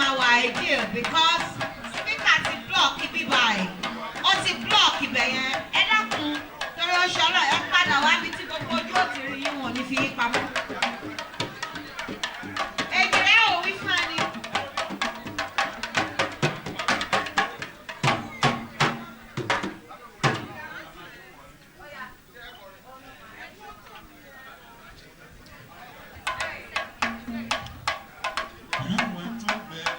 Máa wà ideal because speaker ti block ibi báyìí, ó ti block ibẹ̀ yẹn. Ẹ dákun, torí ó ṣọlọ, ẹ padà wá bí tí gbogbo ojú ò ti rí yín, wọ̀n ní fi yín pamọ́. Èjì rẹ̀ ò wí fún ẹni. Àwọn tó bẹ̀rẹ̀.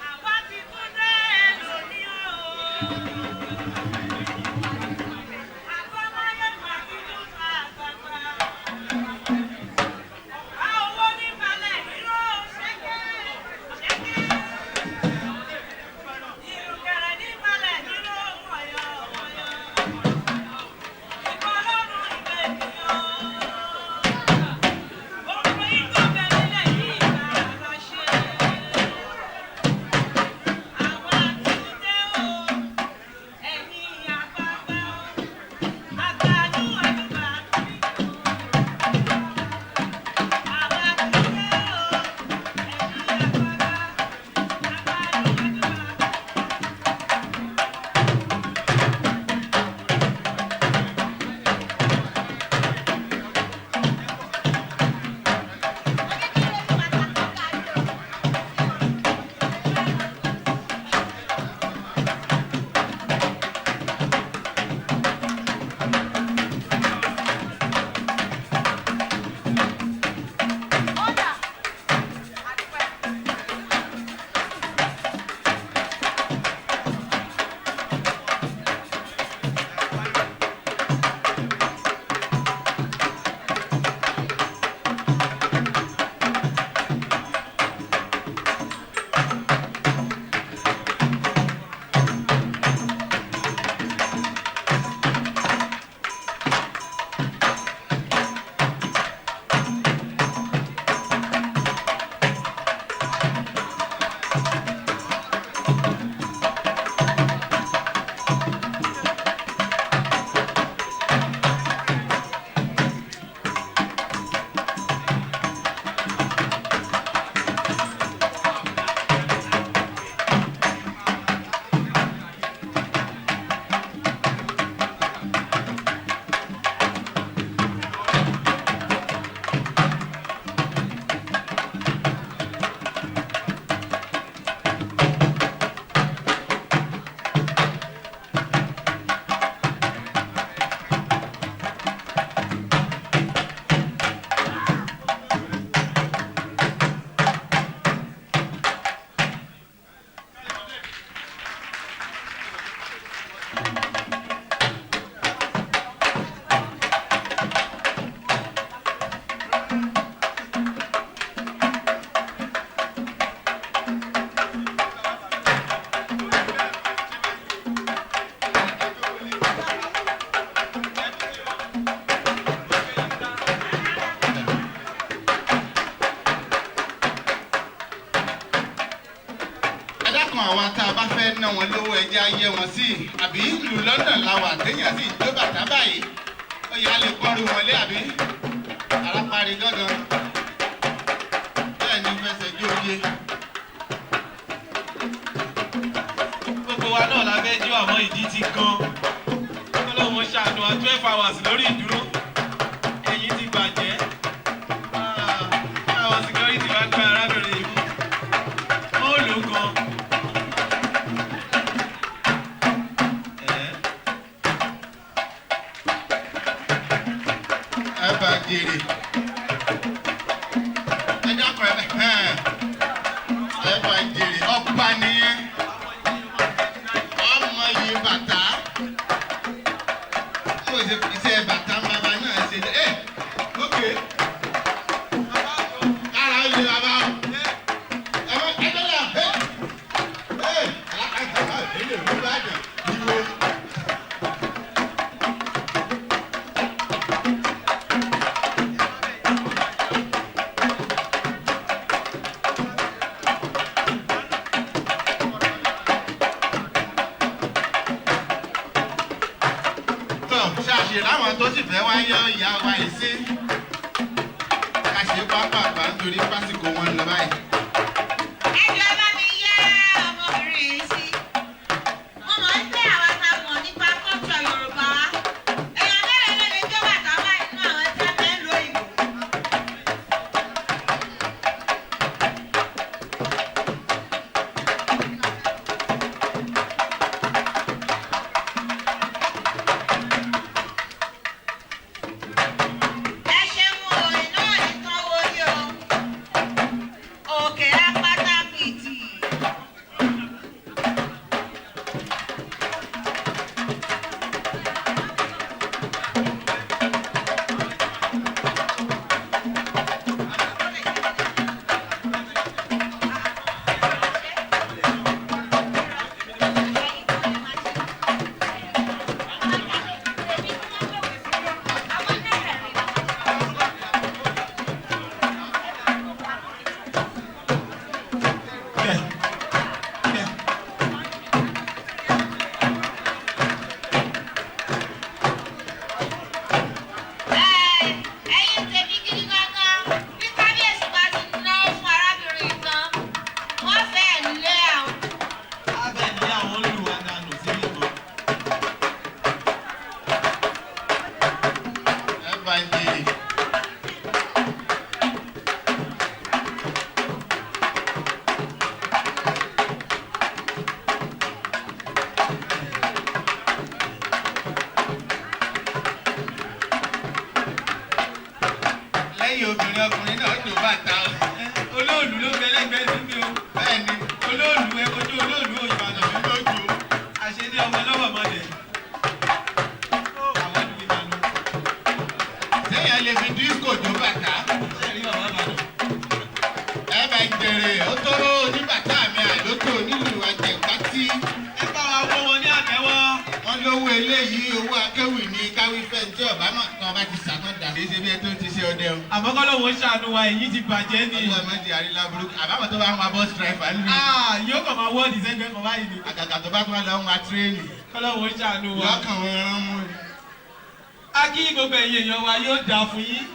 Àwa ti tún dé lónìí o. Àbámáyé máa ti tún ta àgbàgbà. Ọ̀pá owó ní balẹ̀ nínú ṣẹ́kẹ́ ṣẹ́kẹ́. Ìrùkẹ̀rẹ̀ ní balẹ̀ nínú wọ̀yọ̀ wọ̀yọ̀. Ìbọn lọ́rùn ìgbẹ́ ènìyàn. Gbogbo yín tó bẹ nílẹ̀ yìí máa ṣe. Àwa tún dé o. Dákun, àwa tá a bá fẹ́ ná wọn lówó, ẹjẹ́ á yẹ wọn sí. Àbí ìlú London la wà téèyàn sì jó bàtà báyìí, ó yà á lè pọ́nrú wọn lé, àbí aráparí gángan bẹ́ẹ̀ ni fẹsẹ̀ jó oye. Gbogbo wa náà la fẹ́ jó, àmọ́ ìdí ti kan. Ọlọ́run ṣàánú wa, 12 hours lórí ìdúró, ẹ̀yìn ti bàjẹ́. Ah, àwọn security bá gba arábìnrin yìí mú, ó lò ó gan. Ẹ̀, Ẹ bá jèrè, ẹ dákun, ẹ bá jèrè, ọba nìyẹn, ọmọ yìí bàtà mo ṣe iṣẹ́ bàtà ń bàbá náà ṣe ẹ. Ok, ara ó lè bàbá o, ẹ bá ẹ dọ́là ẹ ẹ alákàtà ẹ lè rú bàjẹ́ ìwé. Tọ́ ṣáàṣì láwọn tó sì fẹ́ wá yọ ìyá wa yìí sí, ká ṣe pápápá nítorí pásìkò wọn ń lọ báyìí. Ẹ jọ̀ọ́, ẹ bá mi yá ọmọbìnrin yìí sí. Mo mọ̀ pé àwa ta mọ̀ nípa culture Yorùbá. Èèyàn mélòó ló lè jó bàtà báyìí nínú àwọn tí a fẹ́ ń lo ìbò? Ẹ ṣeun o, iná ò ní tán wó yí o. Òkè apáta pìtì. Ẹ̀yin tèmi gidi gangan, bí kábíyèsí bá ti náwó fún arábìnrin yìí tán, wọ́n fẹ́ẹ̀ lé àwọn. Abẹ́ ní àwọn olùwà dànù síbí kan. Ẹ bá jèrè. Lẹ́yìn obìnrin, ọkùnrin náà jó bàtà o. Olóòlù ló bẹ lẹ́gbẹ̀ẹ́ sí mi o. Bẹ́ẹ̀ ni. Olóòlù, ẹ kojú olóòlù Ìbàdàn. Èmi ló jó. Àṣẹ ní ọmọ lọ́wọ́ mọ́lẹ̀. Àwọn ìlú Ìbàdàn. Sẹ́yìn lè fi disco jó bàtà. Ṣé rí bàbá Ìbàdàn? Ẹ bá jèrè, ó tóró oníbàtà mi àlótò nílùú àjẹpátí. Ẹ bá wa wọ́ wọn ní àtẹ́wọ́. Wọ́n lówó eléyìí, owó akéwì ní káwí fẹ́ tí ọ̀bá náà tán bá ti sàtán dà. Kì í ṣe bí ẹ tó ti ṣe ọdẹ o. Àmọ́ kọ́lọ́hún ṣàánú wa, èyí ti bàjẹ́ ni. Ọlọ́run má jẹ́ àrílá burúkú. Àbámọ̀ tó bá ń wa bus driver ń lù. Ah, yóò kàn máa wọ́ọ̀dì sẹ́gbẹ́ kan báyìí ni. Àgàgà tó bá tún wá lọ ń wa tírẹ́ẹ̀nì. Kọ́lọ́hún ṣàánú wa. Lọ́kàn wọn rán mú ni. A kí gbogbo ẹ̀yin èèyàn wa, yóò dáa fún yín.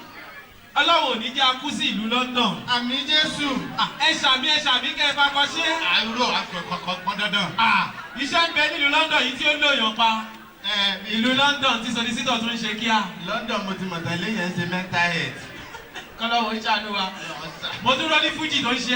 Ọlọ́run ò ní jẹ́ a kú sí ìlú London. Àmín Jésù. Ah, ẹ ṣàmì, ẹ ṣàmì kẹ́ ẹ bá kọ ṣé. Àrò àkọ́kọ́ pọ́n dandan. Ah, iṣẹ́ ń bẹ nílùú London yìí tí ó lóyàn pa. Ẹ Ìlú London tí solicitor tún ń ṣe kíá. London mo ti mọ̀ tán, eléyẹn ń ṣe mental health. Kọ́lọ́hún ṣàánú wa. Mo tún rọ́ ní Fuji tó ń ṣe.